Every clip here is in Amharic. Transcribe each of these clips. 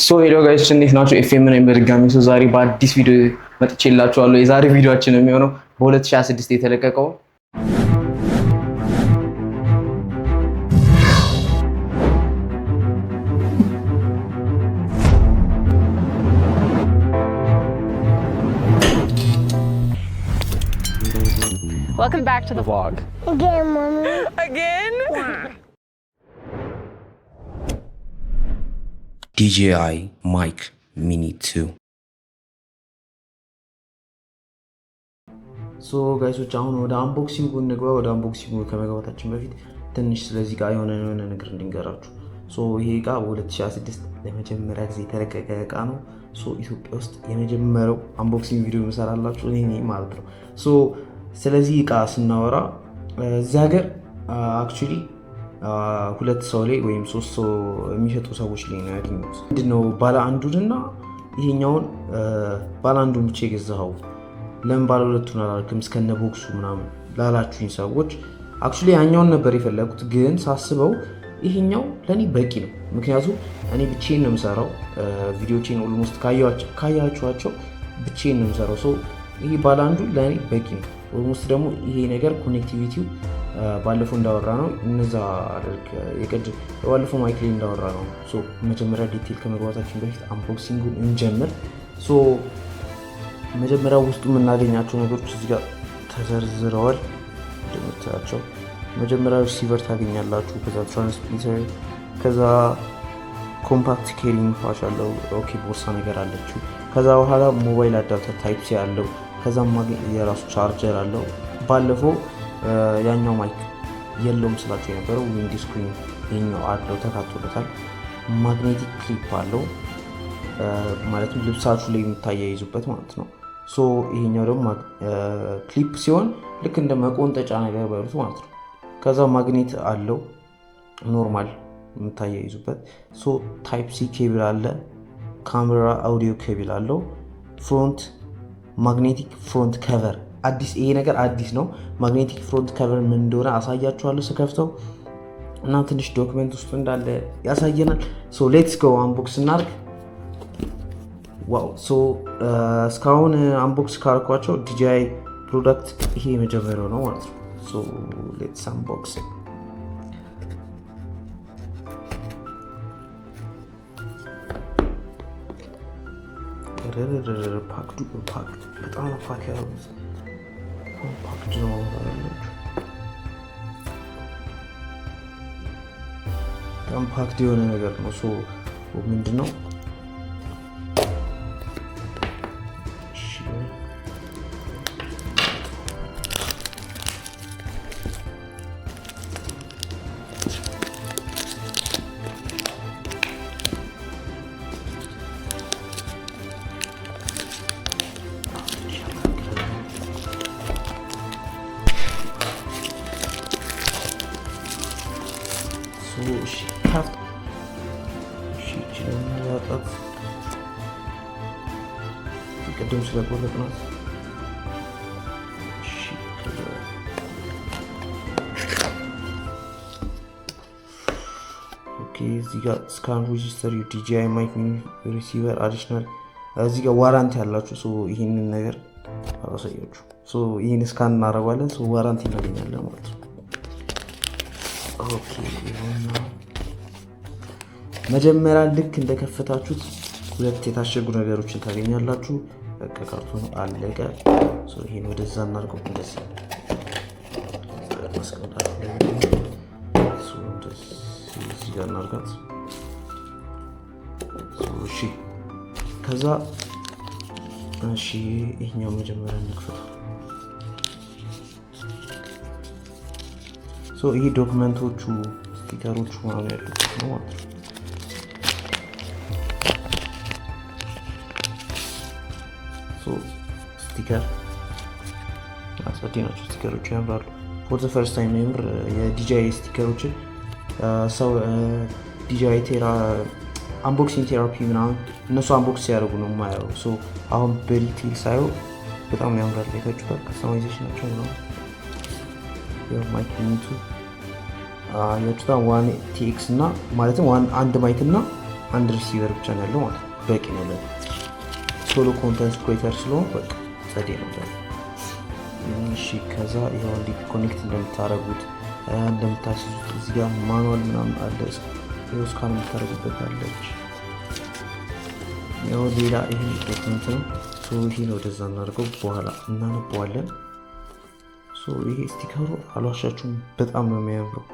So hello guys፣ እንዴት ናችሁ? ኤፍኤም ነኝ በድጋሚ። So ዛሬ በአዲስ ቪዲዮ መጥቼላችኋለሁ። የዛሬ ቪዲዮአችን የሚሆነው በ2026 የተለቀቀው Welcome back to the vlog. Again, Mommy. Again? DJI Mic Mini 2። So guys ኦች፣ አሁን ወደ unboxing ኡ እንግባ። ወደ unboxing ኡ ከመግባታችን በፊት ትንሽ ስለዚህ እቃ የሆነ ነገር እንድንገራችሁ። So ይሄ እቃ በ2026 ለመጀመሪያ ጊዜ የተለቀቀ እቃ ነው። So ኢትዮጵያ ውስጥ የመጀመሪያው unboxing ቪዲዮ የምሰራላችሁ እኔ ነኝ ማለት ነው። So ስለዚህ እቃ ስናወራ እዚህ ሀገር actually ሁለት ሰው ላይ ወይም ሶስት ሰው የሚሸጡ ሰዎች ላይ ነው ያገኙት። ምንድነው ባለ አንዱንና ይሄኛውን ባለ አንዱን ብቻ የገዛኸው፣ ለምን ባለ ሁለቱን አላልክም እስከነ box ኡ ምናምን ላላችሁኝ ሰዎች፣ actually ያኛውን ነበር የፈለጉት፣ ግን ሳስበው ይሄኛው ለእኔ በቂ ነው። ምክንያቱም እኔ ብቻዬን ነው የምሰራው። ቪዲዮቼን almost ካያችኋቸው ብቻዬን ነው የምሰራው። So ይሄ ባለ አንዱ ለእኔ በቂ ነው። Almost ደግሞ ይሄ ነገር connectivity ው ባለፈው እንዳወራነው፣ እነዛ የቅድ ባለፈው mic ላይ እንዳወራነው። መጀመሪያ detail ከመግባታችን በፊት unboxing ኡን እንጀምር። መጀመሪያ ውስጡ የምናገኛቸው ነገሮች እዚህ ጋር ተዘርዝረዋል እንደምታያቸው። መጀመሪያ receiver ታገኛላችሁ፣ ከዛ transmitter፣ ከዛ compact carrying pouch አለው። Okay፣ ቦርሳ ነገር አለችው። ከዛ በኋላ mobile adapter type C አለው። ከዛ የራሱ ቻርጀር አለው። ባለፈው ያኛው mic የለውም ስላቸው የነበረው windscreen ይሄኛው አለው፣ ተካቶለታል። Magnetic clip አለው፣ ማለትም ልብሳችሁ ላይ የምታያይዙበት ማለት ነው። So ይሄኛው ደግሞ ክሊፕ ሲሆን ልክ እንደ መቆንጠጫ ነገር በሉት ማለት ነው። ከዛ ማግኔት አለው፣ normal የምታያይዙበት። So type C cable አለ፣ ካሜራ audio cable አለው። Front magnetic front cover አዲስ፣ ይሄ ነገር አዲስ ነው። Magnetic front cover ምን እንደሆነ አሳያችኋለሁ ስከፍተው እና ትንሽ document ውስጡ እንዳለ ያሳየናል። So let's go፣ unbox እናርግ። Wow፣ so እስካሁን unbox ካረኳቸው DJI product ይሄ የመጀመሪያው ነው ማለት ነው። So let's unbox። Packed ኡ በጣም pack ያደረጉት፣ packed ነው ያላችሁ፣ በጣም packed የሆነ ነገር ነው። So ምንድን ነው? ከፍት ያጣት ቅድም ስለቆረጥናት። እሺ፣ okay፣ እዚህ ጋር scan register DJI Mic Mini receiver additional፣ እዚህ ጋር warranty ያላችሁ፣ so ይህንን ነገር አላሳያችሁ። So ይህን scan እናደርገዋለን፣ so warranty እናገኛለን ማለት ነው። Okay፣ ይኸውና መጀመሪያ ልክ እንደከፈታችሁት ሁለት የታሸጉ ነገሮችን ታገኛላችሁ። በቃ ካርቶኑ አለቀ። ይሄን ወደዛ እናድርገው። እንደዚህ እናስቀምጣለን። እዚህ ጋር እናድርጋት። እሺ፣ ከዛ እሺ፣ ይሄኛው መጀመሪያ እንክፈተው። ይሄ document ኦቹ፣ sticker ኦቹ ምናምን ያሉት ነው ማለት ነው። Sticker አስፈቲ ናቸው። Sticker ኦቹ ያምራሉ። For the first time የምር የ DJI sticker ኦችን ሰው DJI ቴራ Unboxing Therapy ምናምን እነሱ unbox ሲያደርጉ ነው የማየው። አሁን በ detail ሳየው በጣም ያምራል። አይታችሁታል። Customization ኣቸው ነው። Mic Mini 2 አያችሁታ፣ one TX እና ማለትም አንድ mic እና አንድ receiver ብቻ ነው ያለው ማለት ነው። በቂ ነው ለ solo content creator ስለሆን በቃ ጸዴ ነው። እሺ፣ ከዛ ይኸው እንዴት connect እንደምታደርጉት፣ እንደምታስይዙት እዚህ ጋር manual ምናምን አለ። ይኸው scan የምታደርጉበት አለች። ያው ሌላ ይሄ document ነው። ይሄን ወደዛ እናደርገው፣ በኋላ እናነበዋለን። ይሄ sticker ኡ አልዋሻችሁም በጣም ነው የሚያምረው፣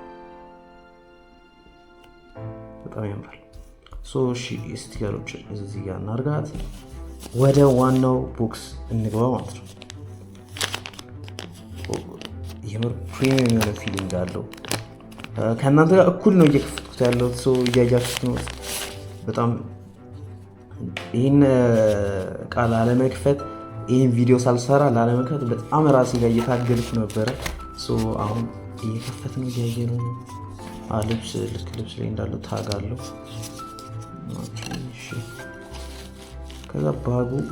በጣም ያምራል። እሺ፣ sticker ኦች እዚህ ጋር እናርጋት። ወደ ዋናው box እንግባ ማለት ነው። የምር premium የሆነ feeling አለው። ከእናንተ ጋር እኩል ነው እየከፈትኩት ያለው፣ so እያያችሁት ነው። በጣም ይህን እቃ ላለመክፈት፣ ይህን ቪዲዮ ሳልሰራ ላለመክፈት በጣም ራሴ ጋር እየታገልኩ ነበረ። አሁን እየከፈት ነው፣ እያየ ነው። ልብስ ልክ ልብስ ላይ እንዳለው tag አለው። ከዛ bag ኡ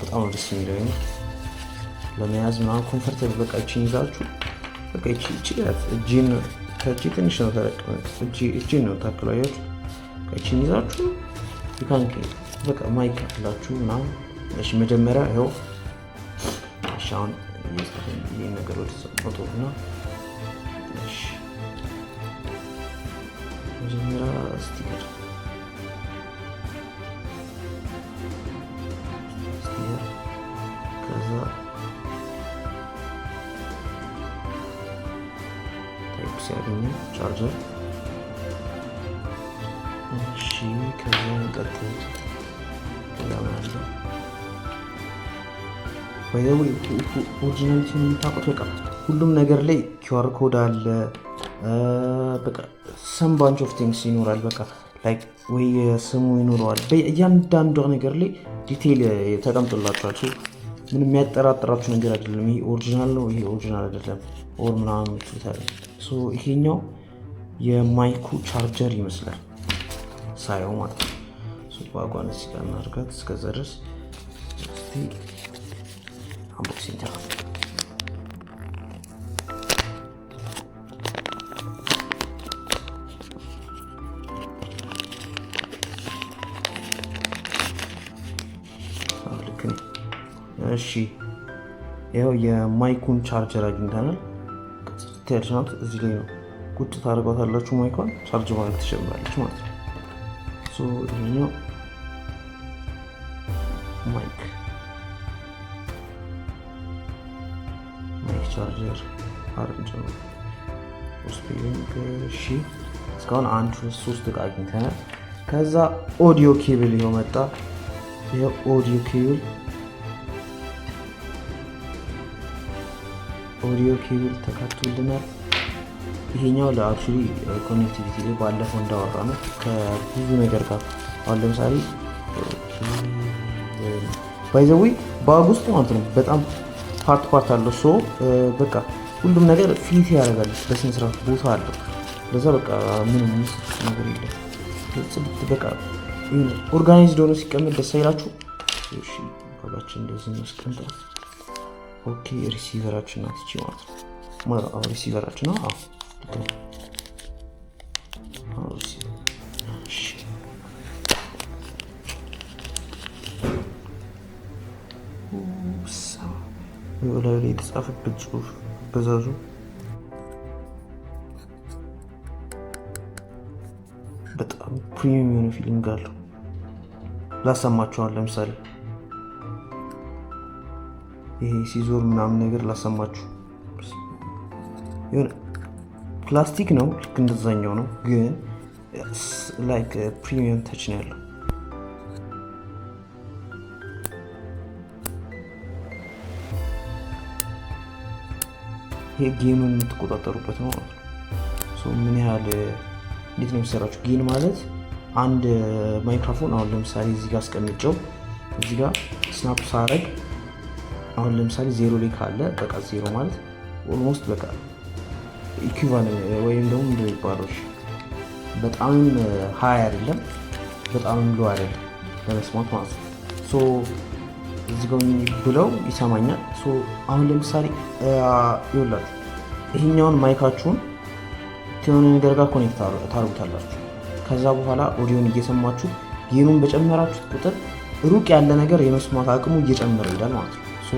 በጣም ነው ደስ የሚለው ለመያዝ ምናምን comfortable። በቃ እቺን ይዛችሁ በቃ እቺ እቺ እጄን ከእጄ ትንሽ ነው ተለቅ፣ እጄን ነው ታክሎ፣ አያችሁ። እቺን ይዛችሁ you can በቃ mic አላችሁ ምናምን። እሺ፣ መጀመሪያ ይኸው፣ እሺ፣ አሁን ይህን ነገር ወደ እና እሺ፣ መጀመሪያ sticker፣ ከዛ type ሲያገኘ ቻርጀር። እሺ፣ ከዛ እንቀጥል። ከዛ ምን አለ? ወይ originality ውን የምታውቁት በቃ ሁሉም ነገር ላይ QR code አለ። በቃ some bunch of things ይኖራል። በቃ like ወይ ስሙ ይኖረዋል። እያንዳንዷ ነገር ላይ detail ተቀምጦላቸዋል። ምንም የሚያጠራጥራችሁ ነገር አይደለም። ይሄ original ነው፣ ይሄ original አይደለም or ምናምን የምትሉት። ይሄኛው የ mic ኡ charger ይመስላል ሳየው ማለት ነው። Bag ኧን እዚህ ጋር እናድርጋት። እስከዛ ድረስ እስቲ unboxing። ልክ ነኝ። እሺ፣ ይኸው የ mic ኡን charger አግኝተናል። ጽድት ናት። እዚህ ላይ ነው ቁጭ ታደርጓታላችሁ። Mic ኳን charge ማድረግ ትጀምራለች ማለት ነው። ይሄኛው mic charger አረንጅ ነው። እሺ፣ እስካሁን አንድ፣ ሁለት፣ ሶስት እቃ አግኝተናል። ከዛ audio cable ይኸው መጣ። ይኸው audio cable ተካቶልናል። ይሄኛው ለ actually connectivity ላይ ባለፈው እንዳወራ ነው ከብዙ ነገር ጋር። አሁን ለምሳሌ by the way bag ውስጥ ማለት ነው በጣም part part አለው። So በቃ ሁሉም ነገር fit ያደርጋል፣ በስነ ስርዓት ቦታ አለው። ለዛ በቃ ምንም ምስጥ ነገር የለም። ጽድት በቃ organized ሆኖ ሲቀመጥ ደስ አይላችሁ? እሺ፣ bag ኣችን እንደዚህ እናስቀምጣት። Okay፣ receiver ኣችን ናት ይቺ ማለት ነው። Receiver ኣችን ነው። አዎ፣ ልክ ነው። አዎ፣ receiver። እሺ፣ በላዩ ላይ የተጻፈበት ጽሁፍ በዛዙ በጣም premium የሆነ feeling አለው። ላሰማችኋል። ለምሳሌ ይሄ ሲዞር ምናምን ነገር ላሰማችሁ። የሆነ ፕላስቲክ ነው፣ ልክ እንደዛኛው ነው፣ ግን like premium touch ነው ያለው። ይሄ gain ኡን የምትቆጣጠሩበት ነው ማለት ነው። ምን ያህል እንዴት ነው የሚሰራችሁ? Gain ማለት አንድ ማይክሮፎን አሁን ለምሳሌ እዚህ ጋር አስቀምጨው እዚህ ጋር snap ሳረግ አሁን ለምሳሌ ዜሮ ላይ ካለ በቃ ዜሮ ማለት almost በቃ equivalent ወይም ደግሞ ምንድን ነው የሚባለው፣ በጣምም high አይደለም፣ በጣምም low አይደለም ለመስማት ማለት ነው። So እዚህ ጋር ብለው ይሰማኛል። So አሁን ለምሳሌ ይኸውላችሁ ይሄኛውን mic ኣችሁን ከሆነ ነገር ጋር connect ታርጉታላችሁ። ከዛ በኋላ ኦዲዮን እየሰማችሁት gain ኡን በጨመራችሁት ቁጥር ሩቅ ያለ ነገር የመስማት አቅሙ እየጨመረ ይሄዳል ማለት ነው። So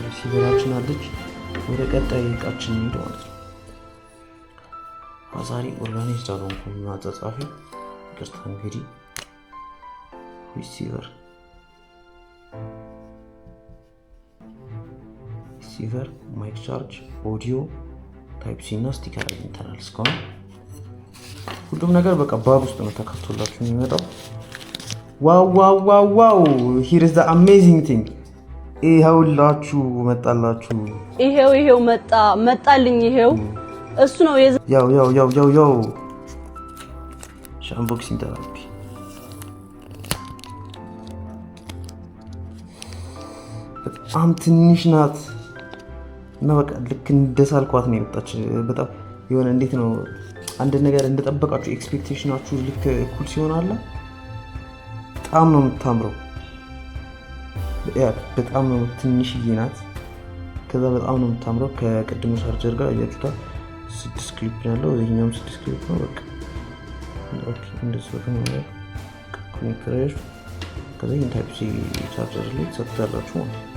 receiver ኣችን አለች። ወደ ቀጣይ እቃችን እንሂድ ማለት ነው። ዛሬ organized አልሆንኩም፣ አጻጻፊ ይቅርታ። እንግዲህ receiver፣ mic charge፣ audio፣ type C እና sticker አግኝተናል። እስካሁን ሁሉም ነገር በቃ bag ውስጥ ነው ተካቶላችሁ የሚመጣው። Wow, wow, wow, wow! Here is the amazing thing። ይኸውላችሁ መጣላችሁ። ይሄው ይሄው መጣ መጣልኝ። ይሄው እሱ ነው። ያው ያው ያው ያው ያው unboxing therapy። በጣም ትንሽ ናት እና በቃ ልክ እንደሳልኳት ነው የመጣች። በጣም የሆነ እንዴት ነው አንድ ነገር እንደጠበቃችሁ expectation ኣችሁ ልክ እኩል ሲሆን አለ፣ በጣም ነው የምታምረው። በጣም ነው ትንሽዬ ናት። ከዛ በጣም ነው የምታምረው። ከቅድሙ ቻርጀር ጋር እያችሁታል። ስድስት ክሊፕ ነው ያለው፣ ይሄኛውም ስድስት ክሊፕ ነው። በቃ እንደዚህ connect፣ ከዛ ይህን type C charger ላይ ትሰጡታላችሁ ማለት ነው።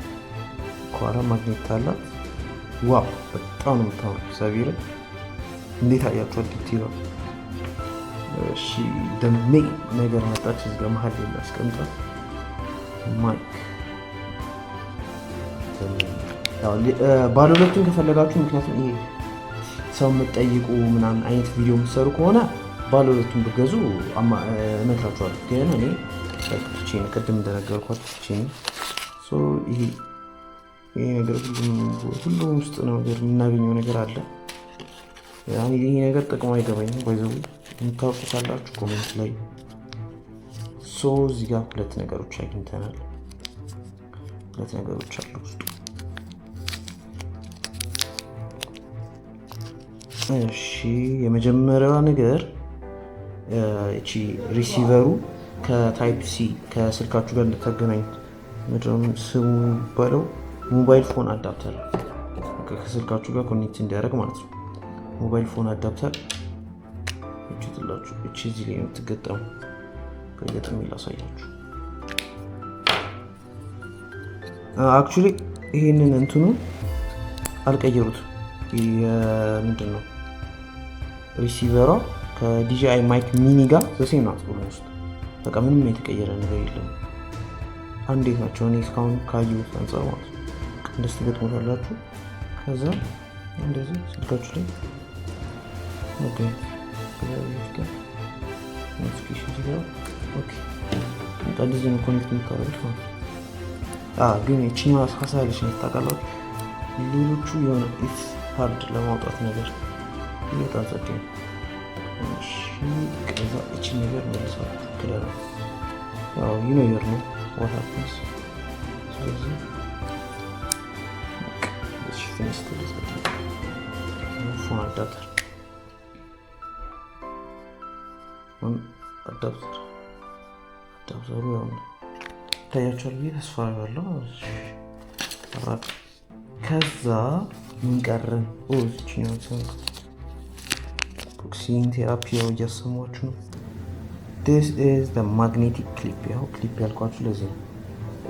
ከኋላ ማግኔት አላት። Wow፣ በጣም ነው የምታምረው። እግዚአብሔር እንዴት አያችሁ detail ዋ። እሺ፣ ደሜ ነገር መጣች። እዚህ ጋር መሀል ላይ ላስቀምጣት። Mic ባለ ሁለቱን ከፈለጋችሁ፣ ምክንያቱም ይሄ ሰው የምትጠይቁ ምናምን አይነት ቪዲዮ የምትሰሩ ከሆነ ባለ ሁለቱን ብገዙ እመክራችኋለሁ። ግን እኔ ትቼ ቅድም እንደነገርኳችሁ ትቼ ይሄ ይሄ ነገር ሁሉም ውስጥ ነው ነገር የምናገኘው ነገር አለ። ይሄ ነገር ጥቅሙ አይገባኝም። By the way የምታውቁ ካላችሁ comment ላይ። So እዚህ ጋር ሁለት ነገሮች አግኝተናል። ሁለት ነገሮች አሉ ውስጡ። እሺ፣ የመጀመሪያዋ ነገር እቺ receiver ኡ ከ type C ከስልካችሁ ጋር እንድታገናኙት፣ ምንድነው ስሙ የሚባለው፣ mobile phone adapter፣ ከስልካችሁ ጋር connect እንዲያደርግ ማለት ነው። Mobile phone adapter እቺ ትላችሁ፣ እቺ እዚህ ላይ የምትገጠሙ ገጥሜ ላሳያችሁ። Actually ይሄንን እንትኑ አልቀየሩትም። ምንድን ነው receiver ዋ ከ DJI Mic Mini ጋር the same ናት። ውስጥ በቃ ምንም የተቀየረ ነገር የለም። አንዴት ናቸው እኔ እስካሁን ካየሁት አንጻር ማለት ነው። እንደዚህ ትገጥሞታላችሁ። ከዛ እንደዚህ ስልካችሁ ላይ መገኘት፣ ከዛ notification ሲገባ okay፣ በቃ እንደዚህ ነው connect የምታደርጉት ማለት ነው። ግን ይችኛዋ ሳሳ ያለች ነው ታውቃላችሁ። ሌሎቹ የሆነ it's hard ለማውጣት ነገር፣ ይህ በጣም ጸዴ ነው። እሺ፣ ከዛ እቺን ነገር መልሳችሁ ክደና ያው you never know what happens። ስለዚህ ሽፍን ስትል phone adapter፣ phone adapter። Adapter ኡ ያው ይታያቸዋል ብዬ ተስፋ አደርጋለሁ። ከዛ ምን ቀረን? እዚችኛው unboxing therapy ያው እያሰማችሁ ነው። This is the magnetic clip። ያው ክሊፕ ያልኳችሁ ለዚህ ነው።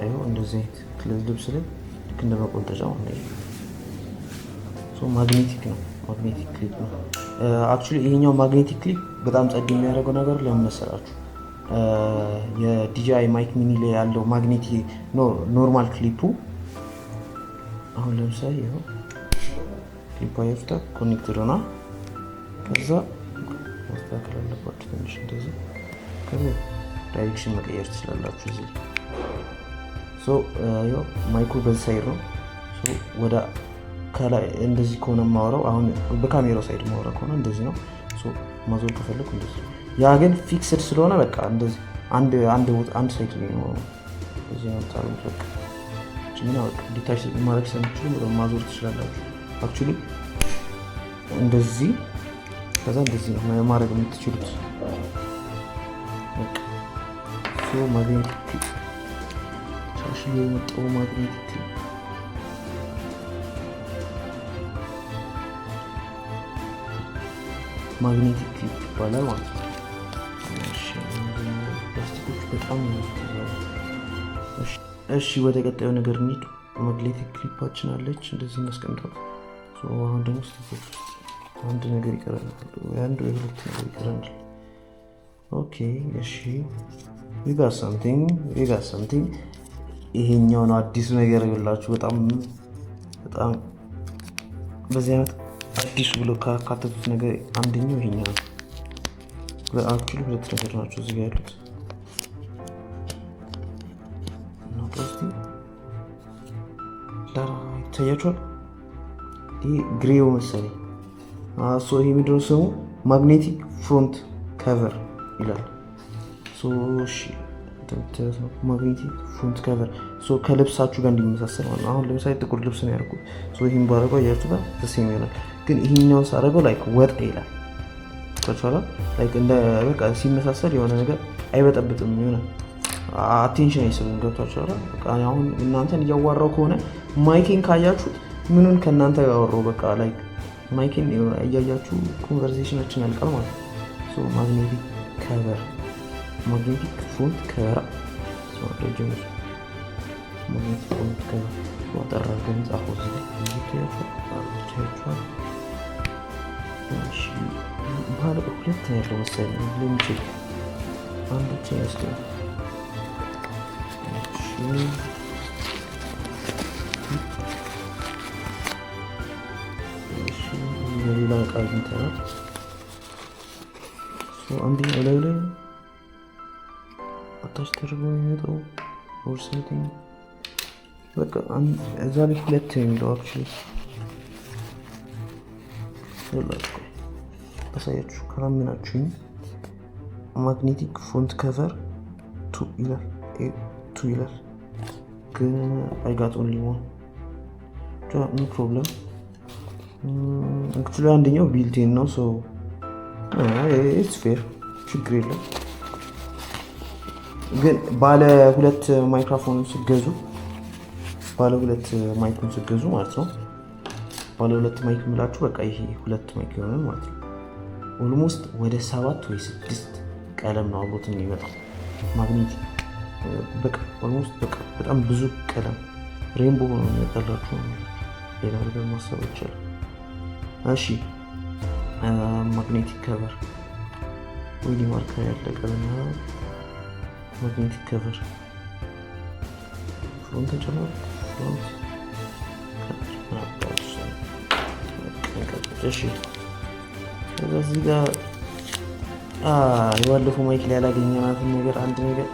ይኸው እንደዚህ አይነት ልብስ ላይ ልክ እንደ መቆንጠጫ ማለት ነው። Magnetic ነው። Magnetic clip ነው። Actually ይሄኛው magnetic clip በጣም ጸድ የሚያደርገው ነገር ለምን መሰላችሁ? የ DJI Mic Mini ላይ ያለው magnetic normal clip ኡ አሁን ለምሳሌ ይኸው ክሊፕ አያችሁታ connected ሆና ከዛ ማስተካከል አለባችሁ ትንሽ እንደዚህ፣ ከዛ direction መቀየር ትችላላችሁ። እዚህ ይኸው mic ኡ በዚህ side ነው። ወደ ከላይ እንደዚህ ከሆነ የማወራው፣ አሁን በካሜራው side ማወራ ከሆነ እንደዚህ ነው። ማዞር ከፈለኩ እንደዚህ። ያ ግን fixed ስለሆነ በቃ እንደዚህ አንድ አንድ አንድ side ላይ ነው እዚህ ነው የምታደርጉት። በቃ እቺ በቃ detach ማድረግ ስለምትችሉ ማዞር ትችላላችሁ። Actually እንደዚህ ከዛ እንደዚህ ነው ማድረግ የምትችሉት። So magnetic ሻሽሎ የመጣው magnetic clip። Magnetic clip ይባላል ማለት ነው። እሺ፣ ፕላስቲኮች በጣም ነው። እሺ፣ ወደ ቀጣዩ ነገር እንሂድ። Magnetic clip ኣችን አለች፣ እንደዚህ እናስቀምጣት። አሁን ደግሞ ስቲኮች ውስጥ አንድ ነገር ይቀረናል፣ ወይ አንድ ወይ ሁለት ነገር ይቀረናል። Okay፣ እሺ፣ we got something, we got something። ይሄኛው ነው አዲሱ ነገር ይላችሁ። በጣም በጣም በዚህ ዓመት አዲሱ ብሎ ካካተቱት ነገር አንደኛው ይሄኛው ነው። Actually ሁለት ነገር ናቸው እዚህ ጋር ያሉት። እና እስቲ ዳራ ይታያችኋል። ይሄ gray ው መሰለኝ። So ይሄ ምንድነው ስሙ? Magnetic front cover ይላል። እሺ፣ magnetic front cover ከልብሳችሁ ጋር እንዲመሳሰል ማለት ነው። አሁን ለምሳሌ ጥቁር ልብስ ነው ያደረኩት። ይህን ባደረገው አያችሁ ጋር the same ይሆናል። ግን ይሄኛውን ሳደርገው like ወጣ ይላል። ገብቷችኋል? Like እንደ በቃ ሲመሳሰል የሆነ ነገር አይበጠብጥም፣ የሆነ attention አይስብም። ገብቷችኋል? በቃ አሁን እናንተን እያዋራው ከሆነ mic ኤን ካያችሁት ምኑን ከእናንተ ጋር አወራው? በቃ like mic ኤን እያያችሁ conversation ኣችን ያልቃል ማለት ነው። Magnetic cover፣ magnetic front cover፣ magnetic front cover አጠር አድርገን ጻፈው። እዚህ ላይ ይታያችኋል። ባለ ሁለት ነው ያለው መሰለኝ። ለሚችል አንድ ብቻ ይመስለኛል። እሺ፣ ሌላ እቃ አግኝተናል። አንደኛው ላይ ላይ attach ተደርጎ የሚመጣው or something። በቃ እዛ ላይ ሁለት ነው የሚለው። Actually ይኸውላችሁ፣ አሳያችሁ ካላመናችሁኝ፣ magnetic front cover two ይላል፣ two ይላል፣ ግን I got only one። No problem። Actually አንደኛው built-in ነው፣ so it's fair፣ ችግር የለም። ግን ባለ ሁለት ማይክሮፎን ስገዙ፣ ባለ ሁለት mic ኡን ስገዙ ማለት ነው። ባለ ሁለት mic የምላችሁ በቃ ይሄ ሁለት mic ይሆናል ማለት ነው። Almost ወደ ሰባት ወይ ስድስት ቀለም ነው አብሮት የሚመጣው magnetic። በቃ almost በቃ በጣም ብዙ ቀለም rainbow ነው የሚመጣላችሁ። ሌላ ነገር ማሰብ ይቻላል። እሺ፣ magnetic cover፣ ወይኔ marker ያለቀ። Magnetic cover front ተጨመረ፣ front cover። እሺ፣ ከዛ እዚህ ጋር የባለፈው mic ላይ ያላገኘናትን ነገር አንድ ነገር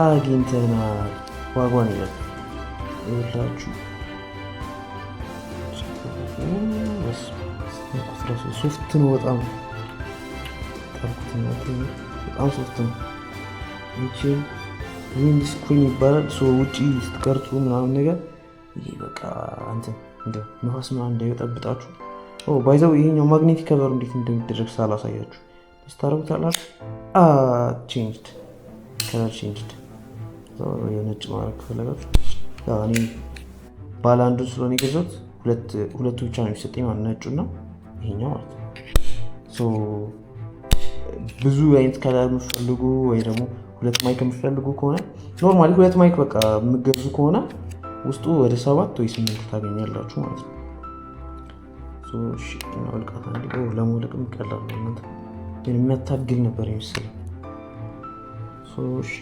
አግኝተናል። ዋጓን ይላል ይኸውላችሁ። Soft ነው በጣም፣ ጣልኩት፣ በጣም soft ነው። ይቺ wind screen ይባላል። ውጪ ስትቀርጹ ምናምን ነገር ይሄ በቃ እንትን እንደ ንፋስ ምናምን እንዳይበጠብጣችሁ። By the way ይሄኛው magnetic cover ኡ እንዴት እንደሚደረግ ሳላሳያችሁ ስታረጉታላችሁ። Changed color፣ changed የነጭ ማድረግ ከፈለጋችሁ፣ እኔ ባለ አንዱ ስለሆነ የገዛሁት ሁለቱ ብቻ ነው የሚሰጠኝ ማለት ነጩና ይሄኛው ማለት ነው። ብዙ አይነት color የምትፈልጉ ወይ ደግሞ ሁለት mic የምትፈልጉ ከሆነ፣ normally ሁለት mic በቃ የምገዙ ከሆነ ውስጡ ወደ ሰባት ወይ ስምንት ታገኛላችሁ ማለት ነው። እናውልቃት አንዴ። ለመውለቅም ቀላል ነው። እናንተ ግን የሚያታግል ነበር የመሰለኝ። እሺ፣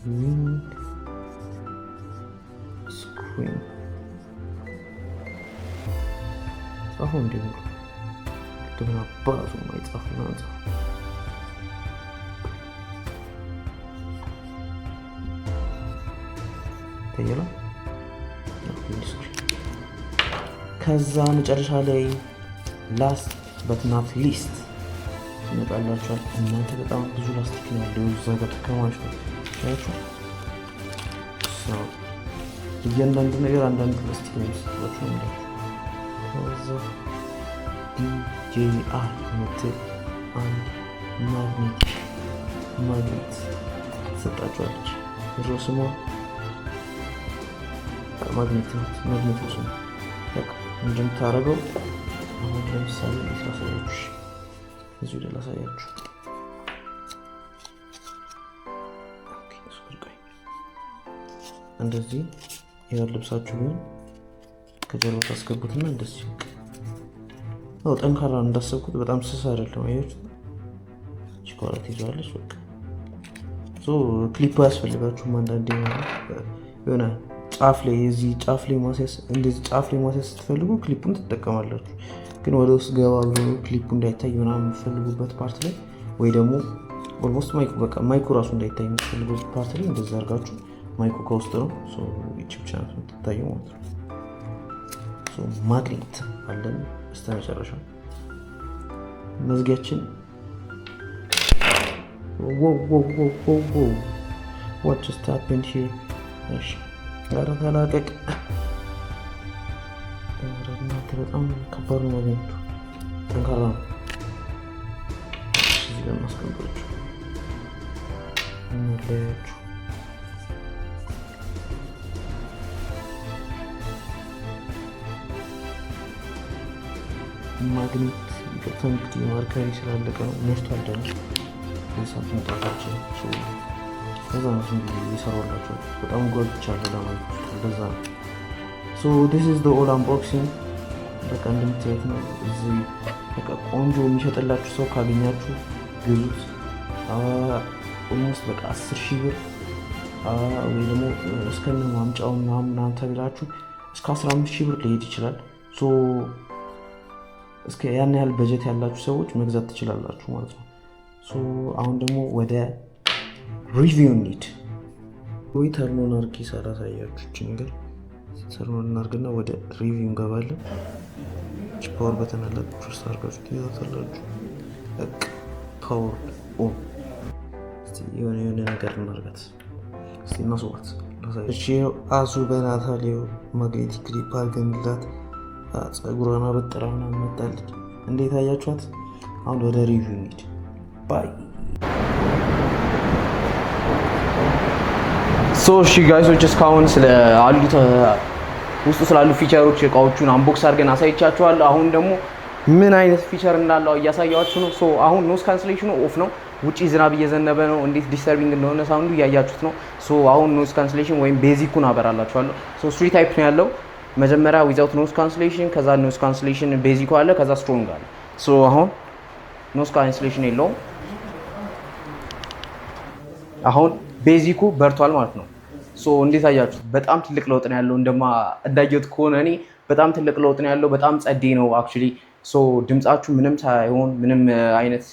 wind screen ጻፈው እንዲ ቅድምን አባቱ ማይጻፍ ጻፍ። ይታያል። ከዛ መጨረሻ ላይ last but not least ይመጣላችኋል። እናንተ በጣም ብዙ ላስቲክ ነው ያለው እዛ ጋር ተከማችቷል። ታያችሁ፣ እያንዳንዱ ነገር አንዳንዱ ላስቲክ ነው የሚሰጣችሁ ነው። ከዛ DJI የምትል አንድ ማግኔት ትሰጣችኋለች። ድሮ ስሟ ማግኔት ናት። ማግኔት ስሟ በቃ እንደምታደርገው አሁን ለምሳሌ እንዴት ላሳያችሁ? እዚሁ ላይ ላሳያችሁ። Okay፣ sorry፣ ቆይ። እንደዚህ ይኸው ልብሳችሁ ቢሆን ከጀርባ ታስገቡትና እንደዚህ አዎ፣ ጠንካራ ነው። እንዳሰብኩት በጣም ስስ አይደለም። አያችሁት? እቺ ከኋላ ትይዘዋለች። በቃ so clip አያስፈልጋችሁም። አንዳንዴ የሆነ ጫፍ ላይ የዚህ ጫፍ ላይ ማስያዝ፣ እንደዚህ ጫፍ ላይ ማስያዝ ስትፈልጉ ክሊፑን ትጠቀማላችሁ። ግን ወደ ውስጥ ገባ ብሎ ክሊፑ እንዳይታይ ምናምን የምትፈልጉበት part ላይ ወይ ደግሞ almost mic ኡ በቃ mic ኡ ራሱ እንዳይታይ የምትፈልጉበት part ላይ እንደዛ አድርጋችሁ mic ኡ ከውስጥ ነው፣ so ይቺ ብቻ ናት የምትታየው ማለት ነው። So ማግኔት አለን በስተመጨረሻ መዝጊያችን። Whoa, whoa, whoa, whoa, whoa. What just happened here? እሺ፣ ኧረ ተላቀቅ። ኧረ እናንተ በጣም ከባድ ነው ማግኘቱ። ጠንካራ ነው። እዚህ ጋር እናስቀምጣችሁ እናለያችሁ። ማግኔት ይቅርታ እንግዲህ ማርከሪ ስላለቀ ነው። መሽቷል ደግሞ በዚህ መውጣታችን ከዛ ነው ዝም ብዬ እየሰራሁላችሁ። በጣም ጓጉቻለሁ ለማየት፣ ለዛ ነው። So this is the all unboxing። በቃ እንደምታዩት ነው። እዚህ በቃ ቆንጆ የሚሸጥላችሁ ሰው ካገኛችሁ ግዙት። Almost በቃ 10,000 ብር ወይ ደግሞ እስከነ ማምጫው ምናምን ምናምን ተብላችሁ እስከ 15,000 ብር ሊሄድ ይችላል። So እስከ ያን ያህል በጀት ያላችሁ ሰዎች መግዛት ትችላላችሁ ማለት ነው። So አሁን ደግሞ ወደ review እንሂድ። ወይ turn on አድርጌ ሳላሳያችሁ እቺ ነገር turn on እናድርግና ወደ review እንገባለን። Power button አላት፣ ፕሬስ አድርጋችሁ ትይዛታላችሁ። በቃ power on። የሆነ የሆነ ነገር እናድርጋት እስቲ፣ እናስዋት። እሺ አዙ በናታሊው magnetic clip አድርገንላት ፀጉሯን አበጥራ ምናምን መጣለች። እንዴት አያችኋት? አሁን ወደ review እንሂድ። Bye። So እሺ guys ኦች፣ እስካሁን ስለ አሉት ውስጡ ስላሉ feature ኦች እቃዎቹን unbox አድርገን አሳይቻችኋለሁ። አሁን ደግሞ ምን አይነት feature እንዳለው እያሳያችሁ ነው። So አሁን noise cancellation ኑ off ነው። ውጪ ዝናብ እየዘነበ ነው። እንዴት disturbing እንደሆነ sound ኡ እያያችሁት ነው። So አሁን noise cancellation ወይም basic ኩን አበራላችኋለሁ። So three type ነው ያለው። መጀመሪያ without noise cancellation፣ ከዛ noise cancellation basic ኩ አለ፣ ከዛ strong አለ። So አሁን noise cancellation የለውም። አሁን basic ኩ በርቷል ማለት ነው። So እንዴት አያችሁት? በጣም ትልቅ ለውጥ ነው ያለው። እንደማ እንዳየሁት ከሆነ እኔ በጣም ትልቅ ለውጥ ነው ያለው። በጣም ጸዴ ነው actually። So ድምጻችሁ ምንም ሳይሆን ምንም አይነት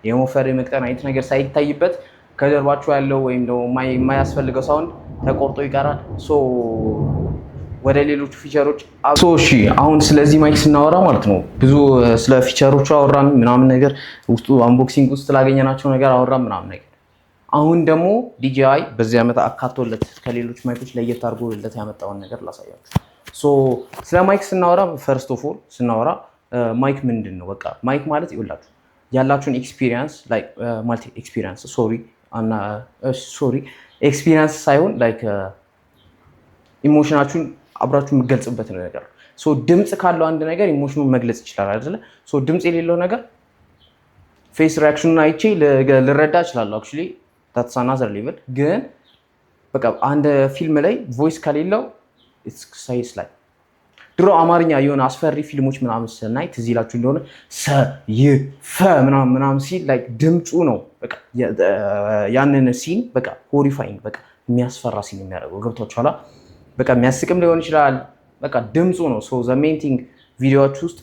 የመወፈር የመቅጠን አይነት ነገር ሳይታይበት ከጀርባችሁ ያለው ወይም ደግሞ የማያስፈልገው sound ተቆርጦ ይቀራል። So ወደ ሌሎቹ feature ኦች። So እሺ፣ አሁን ስለዚህ mic ስናወራ ማለት ነው ብዙ ስለ feature ኦቹ አወራን ምናምን ነገር፣ ውስጡ unboxing ውስጥ ስላገኘናቸው ነገር አወራን ምናምን ነገር። አሁን ደግሞ DJI በዚህ ዓመት አካቶለት ከሌሎች mic ኦች ለየት አድርጎለት ያመጣውን ነገር ላሳያችሁ። So ስለ mic ስናወራ first of all ስናወራ mic ምንድን ነው? በቃ mic ማለት ይኸውላችሁ ያላችሁን experience ማለት experience, sorry, sorry, experience ሳይሆን like emotion ኣችሁን አብራችሁ የምገልጽበት ነገር ነው። So ድምፅ ካለው አንድ ነገር emotion ኑን መግለጽ ይችላል አይደለ? So ድምፅ የሌለው ነገር face reaction ኑን አይቼ ልረዳ እችላለሁ። Actually that's another level። ግን በቃ አንድ ፊልም ላይ voice ከሌለው ሳይስ ላይ ድሮ አማርኛ የሆነ አስፈሪ ፊልሞች ምናምን ስናይ ትዝ ይላችሁ እንደሆነ ሰ ይ ፈ ምናምን ምናምን ሲል like ድምፁ ነው በቃ ያንን scene በቃ horrifying በቃ የሚያስፈራ scene የሚያደርገው፣ ገብቷችኋል? በቃ የሚያስቅም ሊሆን ይችላል። በቃ ድምፁ ነው። So the main thing ቪዲዮዎች ውስጥ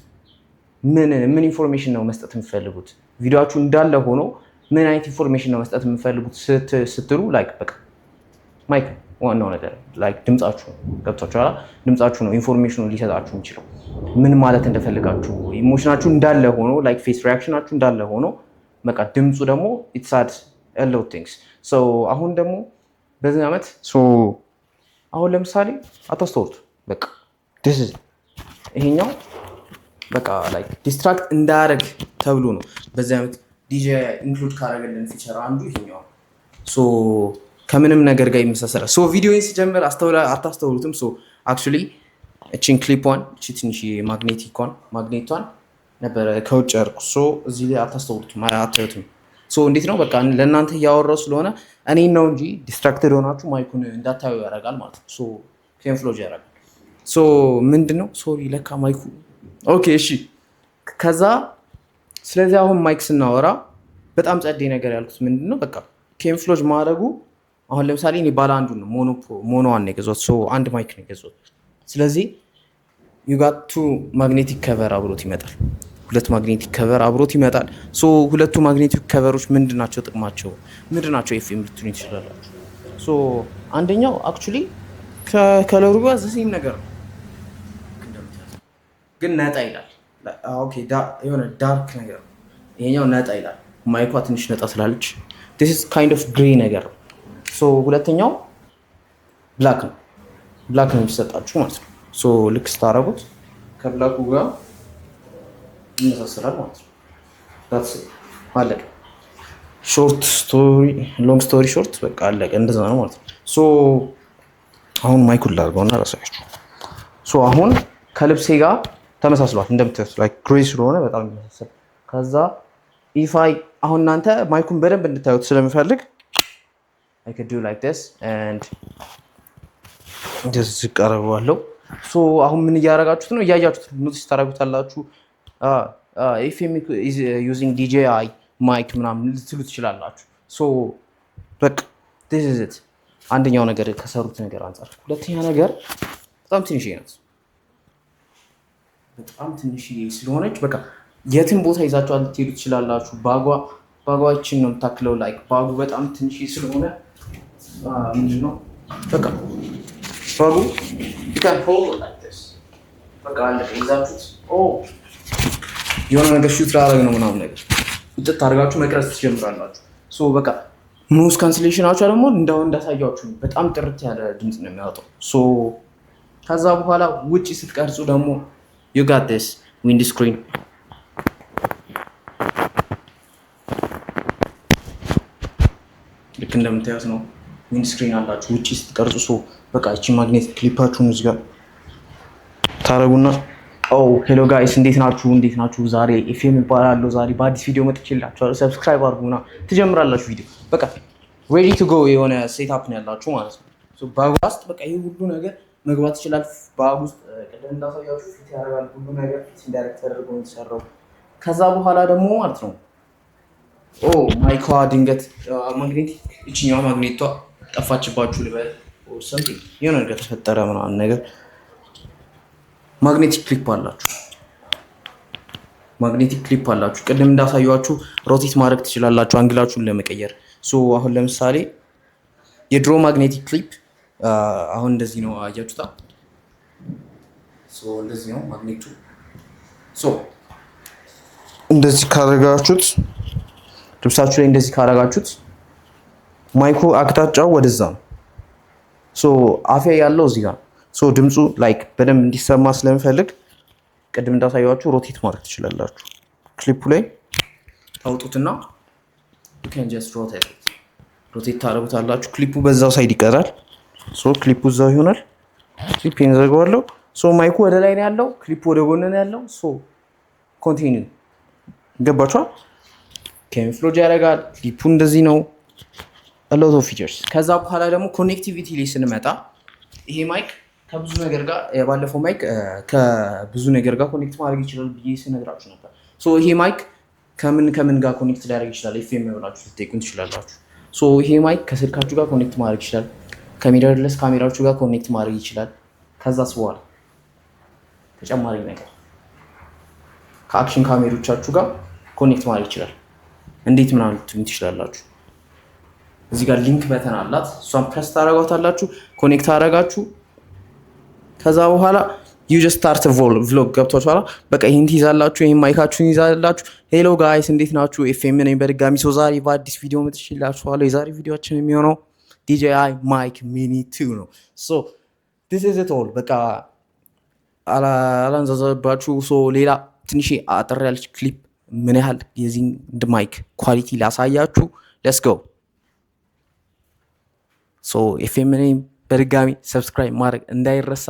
ምን ምን information ነው መስጠት የምትፈልጉት? ቪዲዮችሁ እንዳለ ሆኖ ምን አይነት information ነው መስጠት የምትፈልጉት ስትሉ like በቃ mic ዋናው ነገር like ድምጻችሁ ነው። ገብቷችኋል? ድምጻችሁ ነው information ኑን ሊሰጣችሁ የሚችለው ምን ማለት እንደፈልጋችሁ emotion ኣችሁ እንዳለ ሆኖ like face reaction ኣችሁ እንዳለ ሆኖ በቃ ድምፁ ደግሞ it's add a lot things። So አሁን ደግሞ በዚህ ዓመት አሁን ለምሳሌ አታስተውሉት፣ በቃ ይሄኛው በቃ like distract እንዳያደርግ ተብሎ ነው በዚህ ዓመት DJI include ካደረገልን feature አንዱ ይሄኛው ነው። So ከምንም ነገር ጋር ይመሳሰላል። So ቪዲዮን ሲጀምር አታስተውሉትም። So actually እቺን ክሊፖን እቺ ትንሽ magnetic ኳን ማግኔቷን ነበረ ከውጭ ያደርኩት። So እዚህ ላይ አታስተውሉትም፣ አታዩትም። So እንዴት ነው፣ በቃ ለእናንተ እያወራሁ ስለሆነ እኔን ነው እንጂ distracted ሆናችሁ mic ኡን እንዳታዩ ያደርጋል ማለት ነው። So camouflage ያደርጋል። So ምንድን ነው፣ sorry፣ ለካ mic ኡ፣ okay፣ እሺ። ከዛ ስለዚህ አሁን mic ስናወራ በጣም ጸዴ ነገር ያልኩት ምንድን ነው፣ በቃ camouflage ማድረጉ። አሁን ለምሳሌ እኔ ባለ አንዱ ነው፣ mono one ነው የገዛሁት። So አንድ mic ነው የገዛሁት። ስለዚህ you got two magnetic cover አብሮት ይመጣል። ሁለት magnetic cover አብሮት ይመጣል። So ሁለቱ magnetic cover ኦች ምንድን ናቸው ጥቅማቸው? ምንድን ናቸው ኤፍኤም ልትሉኝ ትችላላችሁ። So አንደኛው actually ከ color ኡ ጋር the same ነገር ነው፣ ግን ነጣ ይላል። Okay፣ የሆነ dark ነገር ነው። ይሄኛው ነጣ ይላል። Mic ኳ ትንሽ ነጣ ስላለች this is kind of gray ነገር ነው። So ሁለተኛው black ነው። Black ነው የሚሰጣችሁ ማለት ነው። So ልክ ስታረጉት ከ black ኡ ጋር ይመሳሰላል ማለት ነው። That's አለቀ። Short story, long story short፣ በቃ አለቀ። እንደዛ ነው ማለት ነው። So አሁን mic ኡን ላድርገውና ላሳያችሁ። So አሁን ከልብሴ ጋር ተመሳስሏል፣ እንደምታዩት like gray ስለሆነ በጣም ይመሳሰል። ከዛ if I አሁን እናንተ mic ኡን በደንብ እንድታዩት ስለምፈልግ I could do like this and እንደዚህ ዝቅ አደርገዋለሁ። So አሁን ምን እያደረጋችሁት ነው? እያያችሁት ነው። Notice ታደርጉታላችሁ። ኤፍኤም using DJI mic ምናምን ልትሉ ትችላላችሁ። So በቃ this is it። አንደኛው ነገር ከሰሩት ነገር አንጻር፣ ሁለተኛ ነገር በጣም ትንሽዬ ናት። በጣም ትንሽዬ ስለሆነች በቃ የትም ቦታ ይዛችኋት ልትሄዱ ትችላላችሁ። Bag ኧችን ነው የምታክለው። Like bag ኡ በጣም ትንሽዬ ስለሆነ ምንድን ነው፣ በቃ bag ኡ you can hold it like this። በቃ አለቀ። ይዛችሁት የሆነ ነገር shoot ላደርግ ነው ምናምን ነገር ውጥት አድርጋችሁ መቅረጽ ትጀምራላችሁ። So በቃ noise cancellation ኣቸው ደግሞ እንደው እንዳሳያችሁ በጣም ጥርት ያለ ድምፅ ነው የሚያወጣው። So ከዛ በኋላ ውጭ ስትቀርጹ ደግሞ you got this windscreen። ልክ እንደምታዩት ነው። Windscreen አላችሁ ውጭ ስትቀርጹ። So በቃ እቺ magnet clip ኣችሁን እዚህ ጋር ታረጉና፣ oh hello guys፣ እንዴት ናችሁ? እንዴት ናችሁ? ዛሬ ኤፍኤም እባላለሁ። ዛሬ በአዲስ ቪዲዮ መጥቼላችኋለሁ። Subscribe አድርጉና ትጀምራላችሁ ቪዲዮ። በቃ ready to go የሆነ setup ነው ያላችሁ ማለት ነው። So bag ውስጥ በቃ ይህ ሁሉ ነገር መግባት ይችላል። Bag ውስጥ ቅድም እንዳሳያችሁ fit ያደርጋል። ሁሉ ነገር fit እንዲያደርግ ተደርጎ ነው የተሰራው። ከዛ በኋላ ደግሞ ማለት ነው፣ oh mic ኳ ድንገት ማግኔት እችኛዋ ማግኔቷ ጠፋችባችሁ ልበል፣ something የሆነ ነገር ተፈጠረ ምናምን ነገር፣ magnetic clip አላችሁ። Magnetic clip አላችሁ። ቅድም እንዳሳያችሁ rotate ማድረግ ትችላላችሁ angle ኣችሁን ለመቀየር። So አሁን ለምሳሌ የድሮ magnetic clip አሁን እንደዚህ ነው፣ አያችሁታ። So እንደዚህ ነው ማግኔቱ። So እንደዚህ ካረጋችሁት፣ ልብሳችሁ ላይ እንደዚህ ካረጋችሁት mic ኡ አቅጣጫው ወደዛ ነው። So አፌ ያለው እዚህ ጋር ነው። So ድምፁ like በደንብ እንዲሰማ ስለምፈልግ ቅድም እንዳሳያችሁ rotate ማድረግ ትችላላችሁ። ክሊፑ ላይ ታውጡትና you can just rotate it። Rotate ታደርጉታላችሁ። ክሊፑ በዛው side ይቀራል። So clip ኡ እዛው ይሆናል። ክሊፕ ዘጋዋለሁ። So mic ኡ ወደ ላይ ነው ያለው፣ ክሊፑ ወደ ጎን ነው ያለው። So continue፣ ገባችኋል? Camouflage ያደርጋል። ክሊፑ እንደዚህ ነው። Lot of features። ከዛ በኋላ ደግሞ connectivity ላይ ስንመጣ ይሄ mic ከብዙ ነገር ጋር፣ የባለፈው mic ከብዙ ነገር ጋር connect ማድረግ ይችላል ብዬ ስነግራችሁ ነበር። So ይሄ mic ከምን ከምን ጋር connect ሊያደርግ ይችላል ኤፍኤም ብላችሁ ልትጠይቁን ትችላላችሁ። So ይሄ mic ከስልካችሁ ጋር connect ማድረግ ይችላል። ከ mirrorless ካሜራችሁ ጋር connect ማድረግ ይችላል። ከዛስ በኋላ ተጨማሪ ነገር ከ action ካሜሮቻችሁ ጋር connect ማድረግ ይችላል። እንዴት ምናምን ልትሉኝ ትችላላችሁ። እዚህ ጋር link button አላት። እሷን ፕረስ ታደርጓታላችሁ፣ connect ታደርጋችሁ። ከዛ በኋላ you just start vlog፣ ገብቷችኋል። በቃ ይህን ትይዛላችሁ፣ ይህን mic ኣችሁን ይዛላችሁ። Hello guys፣ እንዴት ናችሁ? ኤፍኤም ነኝ በድጋሚ። So ዛሬ በአዲስ ቪዲዮ መጥቼላችኋለሁ። የዛሬ ቪዲዮችን የሚሆነው DJI Mic Mini 2 ነው። So this is it all። በቃ አላንዛዛባችሁ። So ሌላ ትንሽ አጠር ያለች ክሊፕ ምን ያህል የዚህን mic quality ላሳያችሁ። Let's go። So ኤፍኤም ነኝ በድጋሚ፣ subscribe ማድረግ እንዳይረሳ።